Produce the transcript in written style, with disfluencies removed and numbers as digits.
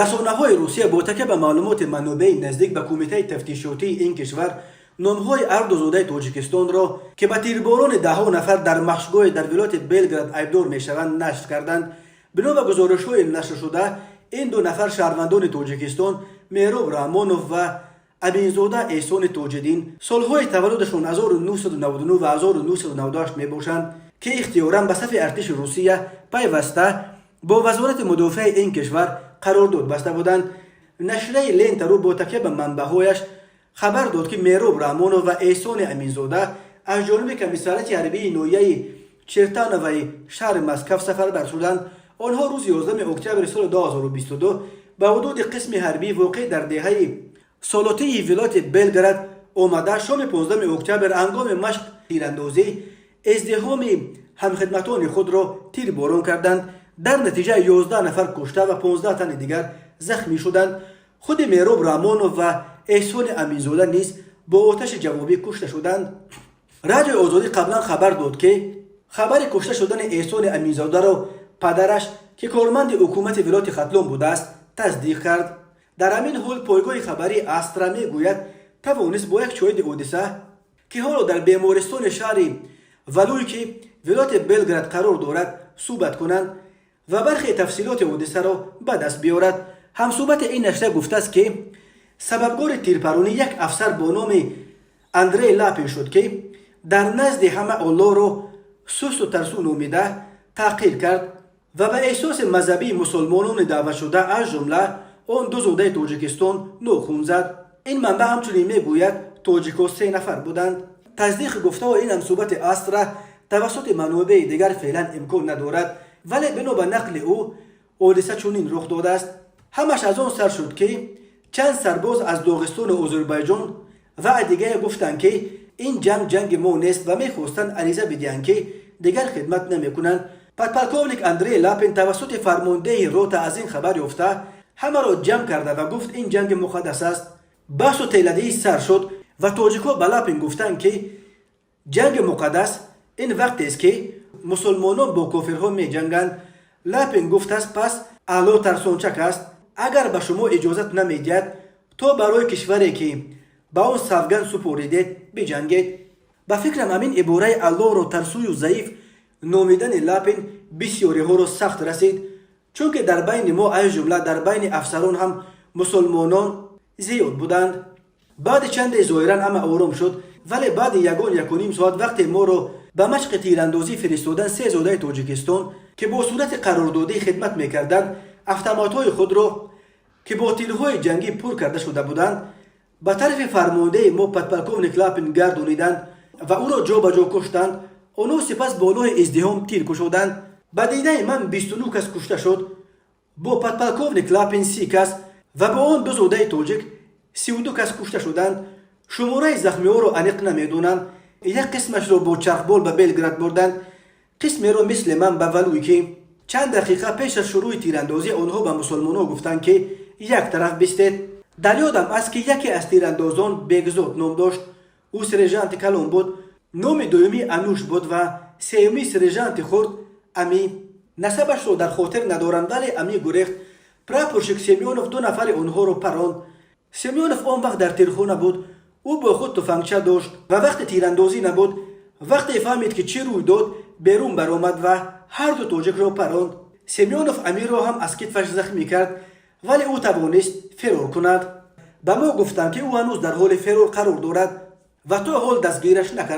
Расонаҳои Русия бо такя ба маълумоти манобеи наздик ба Кумитаи тафтишотии ин кишвар номҳои ҳарду зодаи Тоҷикистонро, ки ба тирборони даҳҳо нафар дар машқгоҳе дар вилояти Белгород айбдор мешаванд, нашр карданд. Бино ба гузоришҳои нашршуда, ин ду нафар шаҳрвандони Тоҷикистон, Меҳроб Раҳмонов ва Аминзода Эҳсони Тоҷиддин, солҳои таваллудашон 1999 ва 1998 мебошанд, ки ихтиёран ба сафи артиши Русия пайваста, бо Вазорати мудофиаи ин кишвар қарордод баста буданд. Нашрияи Лентару бо такя ба манбаъҳояш хабар дод, ки Меҳроб Раҳмонов ва Эҳсони Аминзода аз ҷониби комиссариати ҳарбии ноҳияи Чертановои шаҳри Москав сафарбар шуданд. Онҳо рӯзи 11 октябри соли 2022 ба ҳудуди қисми ҳарбӣ, воқеъ дар деҳаи Солотии вилояти Белгород омада, шоми 15 октябр ҳангоми машқ тирандозӣ издиҳоми ҳамхидматони худро тирборон карданд. Дар натиҷа 11 нафар кушта ва 15 тани дигар захмӣ шуданд. Худи Меҳроб Раҳмонов ва Эҳсони Аминзода низ бо оташи ҷавобӣ кушта шуданд. Радиои Озодӣ қаблан хабар дод, ки хабари кушта шудани Эҳсони Аминзодаро падараш, ки корманди ҳукумати вилояти Хатлон будааст, тасдиқ кард. Дар ҳамин ҳол пойгоҳи хабарии Астра мегӯяд, тавонист бо як шоҳиди ҳодиса, ки ҳоло дар бемористони шаҳри Валуйки вилояти Белгород қарор дорад, суҳбат кунанд ва бархе тафсилоти ҳодисаро ба даст биёрад. Ҳамсӯҳбати ин нашрия гуфтааст, ки сабабгори тирпаронӣ як афсар бо номи Андрей Лапин шуд, ки дар назди ҳама Оллоҳро сусту тарсу номида таҳқир кард ва ба эҳсоси мазҳабии мусулмонони даъватшуда, аз ҷумла он ду зодаи Тоҷикистон, нохун зад. Ин манбаъ ҳамчунин мегӯяд, тоҷикҳо се нафар буданд. Тасдиқи гуфтаҳои ин ҳамсӯҳбати Астра тавассути манобеи дигар феълан имкон надорад, вале бино ба нақли ӯ ҳодиса чунин рух додааст. Ҳамаш аз он сар шуд, ки чанд сарбоз аз Доғистону Озарбойҷон ва Адигая гуфтанд, ки ин ҷанг ҷанги мо нест, ва мехостанд ариза бидиҳанд, ки дигар хидмат намекунанд. Подполковник Андрей Лапин тавассути фармондеҳи рота аз ин хабар ёфта, ҳамаро ҷамъ карда ва гуфт: «Ин ҷанги муқаддас аст». Баҳсу теладиҳӣ сар шуд ва тоҷикҳо ба Лапин гуфтанд, ки ҷанги муқаддас ин вақтест, ки мусулмонон бо кофирҳо меҷанганд. Лапин гуфтааст: «Пас Алло тарсончак аст, агар ба шумо иҷозат намедиҳад, то барои кишваре, ки ба он савганд супоридед, биҷангед». Ба фикрам, ҳамин ибораи Аллоҳро тарсую заиф номидани Лапин бисёриҳоро сахт расид, чунки дар байни мо, аз ҷумла дар байни афсарон ҳам мусулмонон зиёд буданд. Баъди чанде зоҳиран ҳама ором шуд, вале баъди ягон якуним соат, вақте моро ба машқи тирандозӣ фиристодан, се зодаи Тоҷикистон, ки бо сурати қарордодӣ хидмат мекарданд, автоматҳои худро, ки бо тирҳои ҷангӣ пур карда шуда буданд, ба тарафи фармондеҳи мо подполковник Лапин гардониданд ва ӯро ҷо ба ҷо куштанд. Онҳо сипас болои издиҳом тир кушоданд. Ба дидаи ман 29 кас кушта шуд: бо подполковник Лапин 30 кас ва бо он ду зодаи тоҷик 32 кас кушта шуданд. Шумораи захмиҳоро аниқ намедонам. Як қисмашро бо чархбол ба Белгород бурданд, қисмеро мисли ман ба Валуйки. Чанд дақиқа пеш аз шурӯъи тирандозӣ онҳо ба мусулмонҳо гуфтанд, ки як тараф бистед. Дар ёдам аст, ки яке аз тирандозон Бегзод ном дошт. Ӯ сержанти калон буд. Номи дуюмӣ Ануш буд ва сеюмӣ сержанти хурд Ами. Насабашро дар хотир надорам, вале Ами гурехт. Прапорщик Семёнов ду нафари онҳоро паронд. Семёнов он вақт дар тирхона буд. Ӯ бо худ туфангча дошт ва вақти тирандозӣ набуд. Вақте фаҳмид, ки чӣ рӯй дод, берун баромад ва ҳарду тоҷикро паронд. Семёнов Амирро ҳам аз китфаш захмӣ кард, вале ӯ тавонист ферор кунад. Ба мо гуфтанд, ки ӯ ҳанӯз дар ҳоли ферор қарор дорад ва то ҳол дастгираш накард.